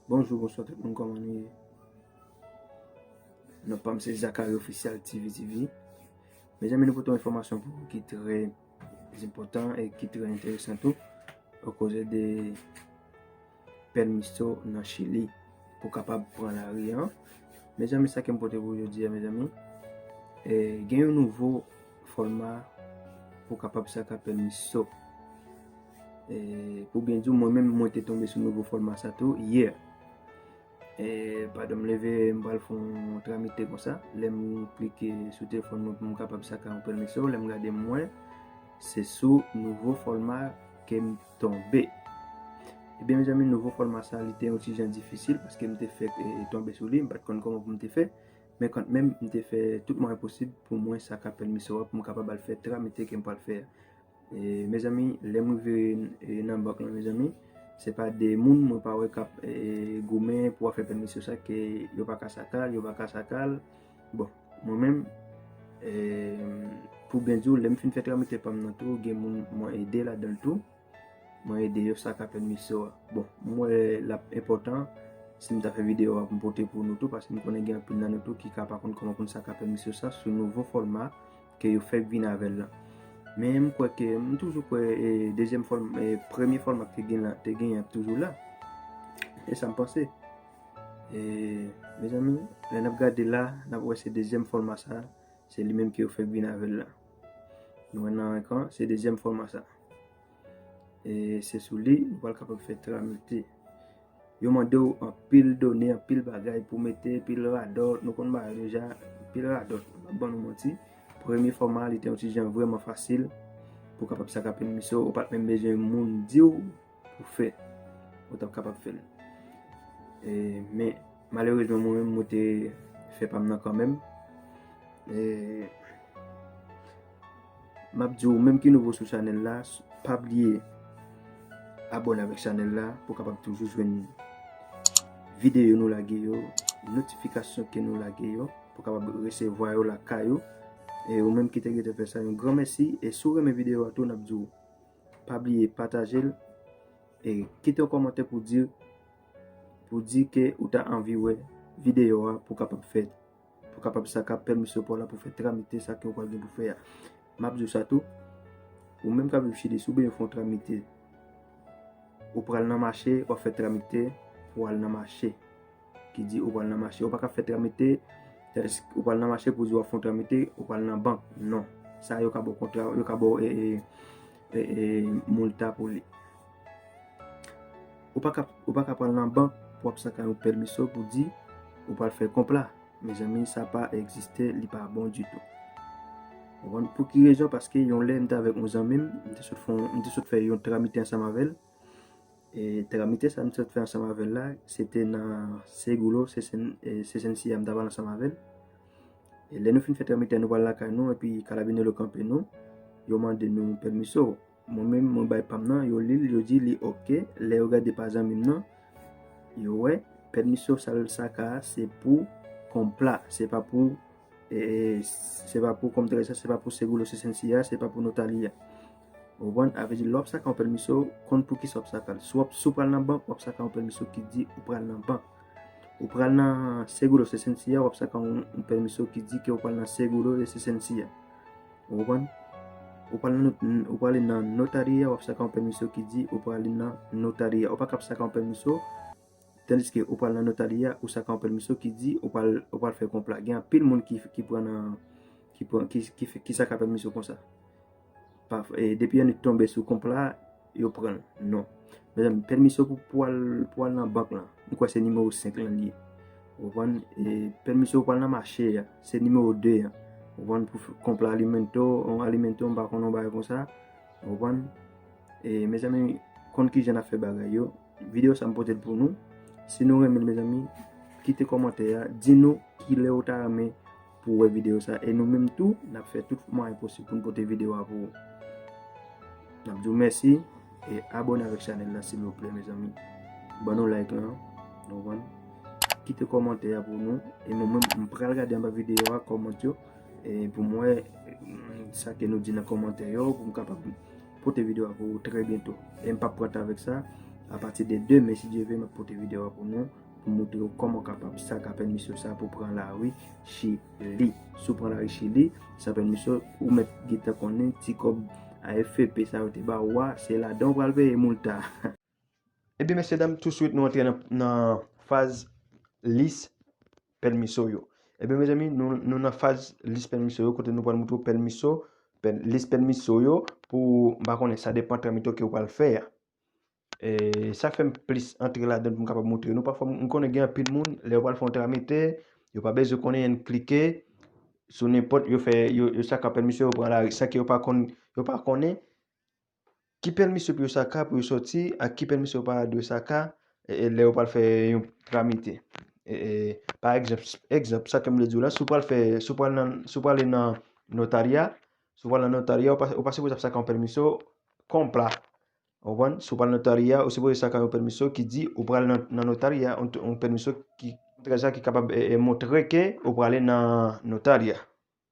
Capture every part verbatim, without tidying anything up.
Bonjou, bonswa tout moun, kòman nou ye? Non pa m se Zachary Official T V T V. Mezanmi, nou pote yon enfòmasyon pou ou ki trè enpòtan e ki trè enteresan tou. Akoz de pèmiso nan Chili pou kapab pran lari an. Mezanmi, sa ke m pote pou jodi a, mezanmi, e, gen yon nouvo fòma pou kapab saka pèmiso. E, pou byen di w, mwen menm, mwen te tonbe sou nouvo fòma sa tou yè. E, pandan m leve, m pral fè yon tramite konsa. Lè m klike sou telefòn mwen pou m kapab saka yon pèmiso, lè m gade, m wè se sou nouvo fòma ke m tonbe. Ebyen, mezanmi, nouvo fòma sa, li te yon ti jan difisil paske m te fèk, e, tonbe sou li, m pa t konn kòman pou m te fè. Men kanmenm, m te fè tout mwayen posib pou mwen saka pèmiso a, pou m kapab al fè tramite ke m pral fè a. E, mezanmi, lè m rive, e, nan bank lan, mezanmi, se pa de moun mwen pa wè k ap, e, goumen pou afè pèmiso sa, ke yo pa ka saka l, yo pa ka saka l. Bon, mwen menm, e, pou byen di w, lè m fin fè tramite pa m nan tou, gen moun mwen ede ladan l tou. Mwen ede yo saka pèmiso a. Bon, m wè l ap enpòtan si m ta fè videyo a pou m pote pou nou tou, paske m konnen gen anpil nan nou tou ki ka pa konn kòman pou n saka pèmiso sa sou nouvo fòma ke yo fèk vin avè l lan. Men m kwè ke, m toujou kwè, e, dezyèm fòm-, e, premye fòma ki te gen la, te genyen ap toujou la. E sa m panse. E, mezanmi, lè n ap gade la, n ap wè se dezyèm fòma sa, se li menm ke yo fèk vin avè l la. Nou wè nan ekran, se dezyèm fòma sa. E se sou li, nou pral kapab fè tramite. Yo mande w anpil done, anpil bagay pou mete, pil radòt, nou konn bagay deja, pil radòt, m p ap ban nou manti. Premye fòma, li te yon ti jan vrèman fasil pou kapab saka pèmiso, ou pa t menm bezwen moun di w pou fè, ou t ap kapab fè l. E, men, malerezman, mwen menm, mwen te fè pa m nan kanmenm. E, m ap di w, menm ki nouvo sou chanèl la, s-, pa bliye abòne avèk chanèl la pou kapab toujou jwenn videyo nou lage yo, notifikasyon ke nou lage yo, pou kapab resevwa yo lakay ou. E ou menm ki te gentan fè sa, yon gran mèsi. E si w renmen videyo a tou, n ap di w, pa bliye pataje l e kite yon kòmantè pou di, pou di ke ou ta anvi wè videyo a pou kapab fè, pou kapab saka pèmiso pa w la pou fè tramite sa ke w pral gen pou fè a. M ap di w sa tou, ou menm k ap viv Chili, si w bezwen fè yon tramite, ou pral nan mache, w ap fè tramite pou w al nan mache. Ki di ou pral nan mache, ou pa ka fè tramite, tandis ou pral nan mache pou di w ap fè yon tramite, ou pral nan bank. Non. Sa yo ka ba w kontra, yo ka ba w, e, e, e, e, moulta pou li. Ou pa ka, ou pa ka pral nan bank pou w ap saka yon pèmiso pou di ou pral fè konpla. Mezanmi, sa pa egziste, li pa bon ditou. Ou konprann? Pou ki rezon? Paske yon lè, m te avèk yon zanmi m, m te sot fè yon, m te sot fè yon tramite ansanm avè l. E tramite sa m sot fè ansanm avè l la, se te nan Seguro Sesen-, e, Sesencia m t ap al ansanm avè l. E lè nou fin fè tramite a, nou pral lakay nou, epi karabinye yo kanpe nou, yo mande nou pèmiso. Mwen menm, mwen bay pa m nan, yo li l, yo di li oke. Lè yo gade pa zanmi m nan, yo wè pèmiso sa l saka a, se pou konpla, se pa pou, e, se pa pou kòmtadre sa, se pa pou Seguro Sesencia, se pa pou notari a. Ou konprann? A vle di, lè w ap saka yon pèmiso, konn pou kisa w ap saka l. Si w ap, si w pral nan bank, w ap saka yon pèmiso ki di ou pral nan bank. Ou pral nan Seguro Sesencia, w ap saka yon, yon pèmiso ki di ke w pral nan Seguro de Sesencia. Ou konprann? Ou pral nan not-, ou prale nan notaria, w ap saka yon pèmiso ki di ou prale nan notaria. Ou pa ka ap saka yon pèmiso, tandiske ou pral nan notaria, ou saka yon pèmiso ki di ou pral, ou pral fè konpla. Gen anpil moun ki, ki pran nan, ki pran, ki, ki, ki saka pèmiso konsa. Pa, e, depi annik tonbe sou konpla, yo pran l. Non. Mezanmi, pèmiso pou, pou al, pou al nan bank lan, m kwè se nimewo senk lan li ye. Ou konprann? E, pèmiso pou al nan mache a, se nimewo de an. Ou konprann? Pou f-, konpla alimento, yon alimento, m pa konn yon bagay konsa. Ou konprann? E, mezanmi, konn kijan n ap fè bagay yo. Videyo sa m pote l pou nou. Si nou renmen l, mezanmi, kite kòmantè a, di nou kilè ou ta renmen pou w wè videyo sa. E nou menm tou, n ap fè tout mwayen posib pou n pote videyo a pou ou. N ap di w mèsi e abòne avèk chanèl la, silvouplè, mezanmi. Ban nou like lan, nou konprann. Kite kòmantè a pou nou. E mwen menm, m pral gade anba videyo a, kòmantè yo. E pou m wè, mm, sa ke nou di nan kòmantè yo, pou m kapab pote videyo a pou ou trè byento. E m p ap pran tan avèk sa. Apati de demen, si Dye vle, m ap pote videyo a pou nou, pou montre w kòman w kapab saka pèmisyon sa pou pran lari Chili. Si w pran lari Chili san pèmisyon, ou mèt gentan konnen ti kòb A F P sa yo te ba ou a, se ladan w pral peye moulta. Ebyen, mesye dam, touswit nou antre nan, nan faz lis pèmisyon yo. Ebyen, mezanmi, nou, nou nan faz lis pèmisyon yo, kote nou pral montre w pèmisyon, pè, lis pèmisyon yo pou, m pa konnen, sa depan tramite ke w pral fè a. E sa k fè m plis antre ladan pou m kapab montre nou. Pafwa, m konnen gen anpil moun, lè yo pral fè yon tramite, yo pa bezwen konnen, ann klike sou nenpòt, yo fè, yo, yo saka pèmisyon, yo pran lari, san ke yo pa konn, yo pa konnen ki pèmisyon pou yo saka, pou yo sòti, ak ki pèmisyon yo pa dwe saka, e, e, lè yo pral fè yon tramite. E, e, pa egzanp, egzanp, sa ke m vle di w la, si w pral fè, si w pral nan, si w prale nan notarya, si w pral nan notarya, ou pa, ou pa sipoze ap saka yon pèmisyon konpla. Ou konprann? Si w pral notarya, ou sipoze saka yon pèmisyon ki di ou pral nan, nan notarya, yon, yon pèmisyon ki, kontrè sa ki kapab, e, e, montre ke ou prale nan notarya.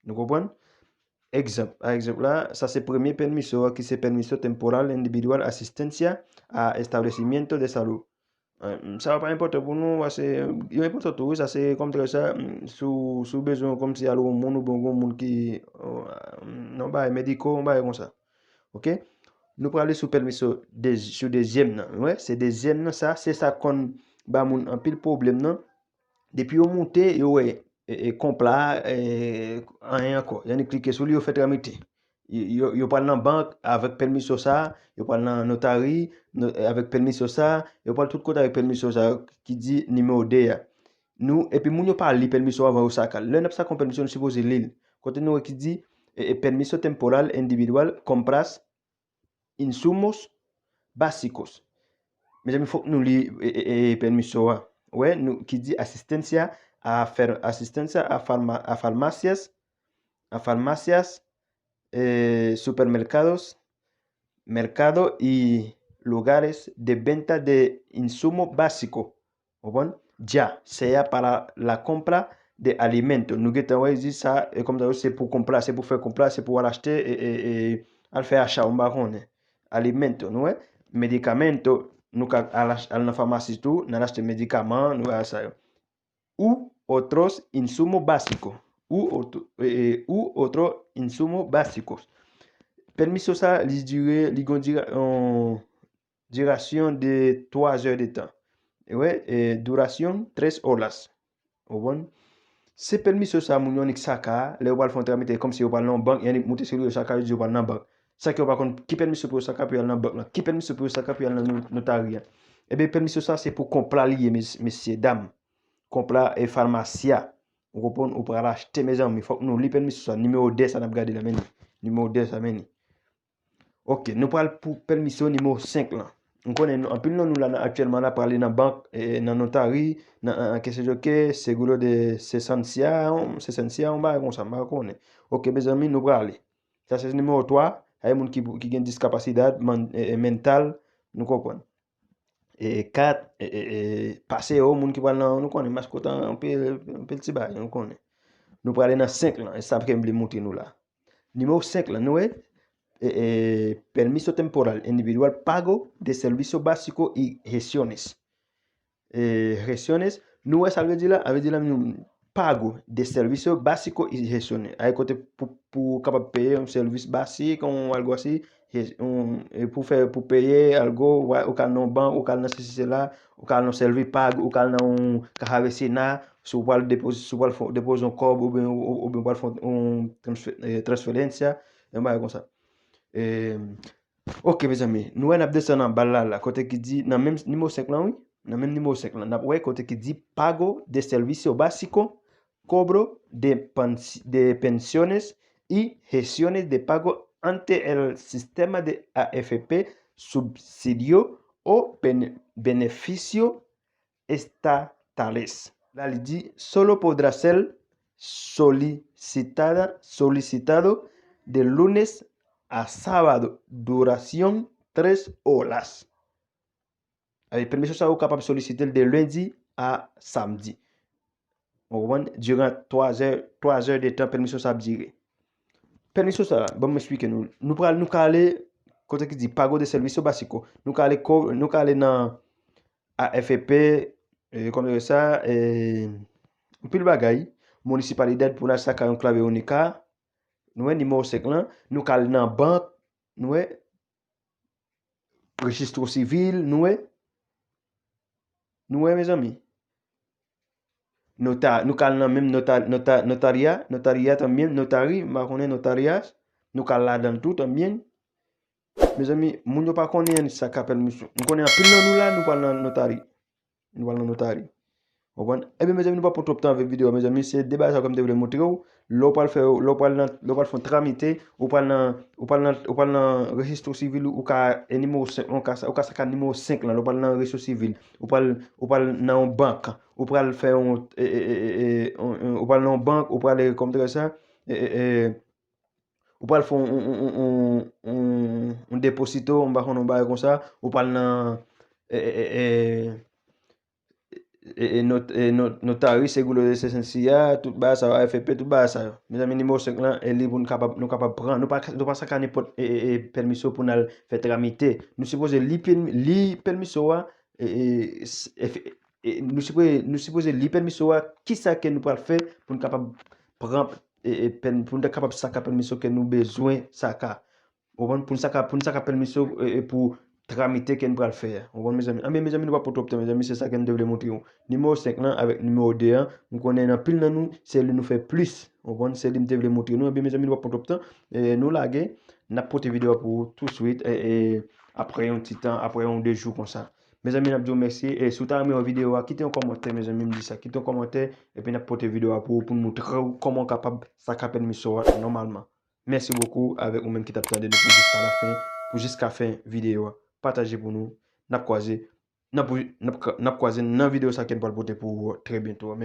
Nou konprann? Egzanp, pa egzanp la, sa se premye pèmisyon an ki se permiso temporal individual asistencia a establecimiento de salud. Eh, sa yo pa enpòtan pou nou, paske yo enpòtan tou, wi, sa se kòm trè sa, mm, si w, si w bezwen kòmsi al wè yon moun oubyen yon moun ki, oh, nan bagay mediko, yon bagay konsa. Ok? Nou prale sou permiso de, sou dezyèm nan. Wè, se dezyèm nan, sa, se sa konn ba moun anpil pwoblèm nan. Depi yo moute, yo wè, e, e, konpla, e, anyen ankò. Yo annik klike sou li, yo fè tramite. Yo, yo, yo pral nan bank avèk pèmisyon sa, yo pral nan notari, no-, avèk pèmisyon sa, yo pral tout kote avèk pèmisyon sa ki di nimewo de a. Nou, epi moun yo pa li pèmisyon avan yo saka l. Lè n ap saka yon pèmisyon, nou sipoze li l. Kote nou wè ki di, e, e, permiso temporal individual compras insumos básicos. Mezanmi, fòk nou li, e, e, e, pèmisyon an. Wè, nou, ki di asistencia a fer-, asistencia a farma-, a farmacias, a farmacias, eh, supermercados, mercado y lugares de venta de insumo básico. Ou konprann? Ya sea para la compra de alimento. Nou gentan wè, di sa, e kòm sa, se pou konpla, se pou fè konpla, se pou al achte, e, e, e, al fè acha, ou m pa konnen. Alimento, nou wè? Medicamento, nou ka al ach-, al nan famasi tou, n al achte medikaman, nou wè sa yo. U otros insumo básico. U otro, e, e, u otro insumo básico. Pèmisyon sa, li dire, li gon dire, on, durasyon de twa zè de tan. E wè, e, durasyon tres horas. Ou konprann? Se pèmisyon sa moun yo annik saka, lè yo pral fè yon tramite, kòmsi yo pral nan yon bank, yo annik moute sou li, yo saka, yo di yo pral nan bank. Sa ke yo pa konn ki pèmisyon pou yo saka pou yo al nan bank lan, ki pèmisyon pou yo saka pou yo al nan no-, notari a. Ebyen, pèmisyon sa se pou konpla li ye, mes-, mesye dam. Konpla e farmasya. Ou konprann? Ou pral achte, mezanmi, fòk nou li pèmisyon sa. Nimewo de sa n ap gade la, men li. Nimewo de sa, men li. Ok, nou pral pou pèmisyon nimewo senk lan. M konnen nou, anpil nan nou la, nan, aktyèlman la, prale nan bank, e, nan notari, nan, nan, nan, ke se yo ke, seguro de cesansia, cesansia, yon bagay konsa, m pa konnen. Ok, mezanmi, nou prale. Sa se nimewo twa, sa se moun ki, ki gen diskapasidad man-, e, e, mental, nou konprann. E, kat, e, e, e, paseo, moun ki pral nan, nou konnen, maskot an, anpil, anpil ti bagay, nou konnen. Nou prale nan senk lan, e sa ke m vle montre nou la. Nimewo senk lan, nou wè, e, e, permiso temporal individual pago de servicio básico y gestiones. E, gestiones, nou wè sa l vle di la? Sa vle di la, nou, pago de servicio básico y gestiones. Ay kote pou, pou w kapab peye yon sèvis basik, yon algo así, e, yon, e pou fè, pou peye algo, ou ka al nan yon bank, ou ka al nan sesi sela, ou ka al nan Servipag, ou ka al nan yon Caja Vecina, si w pral depoze, si w pral fè, depoze yon kòb, oubyen, ou, oubyen w pral fè yon transfe-, e, transferencia, yon bagay konsa. E, ok, mezanmi, nou wè n ap desann anba l la, la, kote ki di, nan menm nimewo senk lan, wi, nan menm nimewo senk lan, n ap wè kote ki di pago de servicio básico, cobro de pens-, de pensiones y gestiones de pago ante el sistema de A F P, subsidio o ben-, beneficio estatales. La li di, solo podrá ser solicitada, solicitado de lunes a sábado, duración tres horas. Avèk pèmisyon sa, ou kapab solisite l de lendi a samdi. Ou konprann? Diran twa zè, twa zè de tan pèmisyon sa ap dire. Pèmisyon sa, ban m eksplike nou. Nou pral, nou ka ale kote ki di pago de servicio básico. Nou ka ale, ko- nou ka ale nan A F P, e, kòm yo sa, e, anpil bagay, Municipalidad Puna Saca Enclave Única, nou wè nimewo senk lan, nou ka al nan bank, nou wè, rejistro sivil, nou wè, nou wè, mezanmi. Nota, nou ka al nan menm nota, nota, notaria, notaria tanbyen, notari, m pa konnen notaria, nou ka al ladan l tou tanbyen. Mezanmi, moun yo pa konnen sa k apèl misyon. M konnen anpil nan nou la, nou pral nan notari. Nou pral nan notari. Ou konprann? Ebyen, mezanmi, nou pa pran twòp tan avèk videyo a, mezanmi. Se de bagay sa ke m te vle montre w. Lè w pral fè, lè w pral nan, lè w pral fè yon tramite, ou pral nan, ou pral nan, ou pral nan rejistro sivil, ou ka, e nimewo senk, ou ka, ou ka saka nimewo senk lan, lè w pral nan rejistro sivil, ou pral, ou pral nan yon bank, ou pral fè yon, e, e, e, e, e, yon, yon, ou pral nan yon bank, ou pral, e, kòm te sa, e, e, e, ou pral fè yon, yon, yon, yon, yon, yon deposito, m pa konn yon bagay konsa, ou pral nan, e, e, e, e, e, e, not-, e, not-, notari, seguro de licencia, tout bagay sa yo, A F P, tout bagay sa yo. Mezanmi, nimewo senk lan, e li pou nou kapab, nou kapab pran. Nou pa, nou pa saka nenpòt, e, e, e, pèmiso pou n al fè tramite. Nou sipoze li, pèm-, li pèmiso a, e, e, s-, e, e, nou sipoze, nou sipoze li pèmiso a, kisa ke nou pral fè pou n kapab pran, e, e, pèm-, pou n kapab saka pèmiso ke nou bezwen saka. Ou konprann? Pou n saka, pou n saka pèmiso, e, e, pou tramite ke n pral fè a. Ou konprann, mezanmi? Anben, mezanmi, nou pa pran twòp tan, mezanmi, se sa ke m te vle montre w. Nimewo senk lan avèk nimewo de an, m konnen anpil nan nou, se li nou fè plis. Ou konprann? Se li m te vle montre nou. Anben, mezanmi, nou pa pran twòp tan. E, nou lage, n ap pote videyo a pou ou touswit, e, e, apre yon ti tan, apre yon de jou konsa. Mezanmi, n ap di w mèsi. E si w ta renmen wè videyo a, kite yon kòmantè, mezanmi, m di sa. Kite yon kòmantè, epi n ap pote videyo a pou ou, pou n montre w kòman w kapab saka pèmiso a nòmalman. Mèsi bokou avèk ou menm ki t ap tande nou pou jiska lafen, pou jiska fen videyo a. Pataje pou nou. N ap kwaze, n ap, n ap, n ap kwaze nan videyo sa ke n pral pote pou ou trè byento. Mèsi.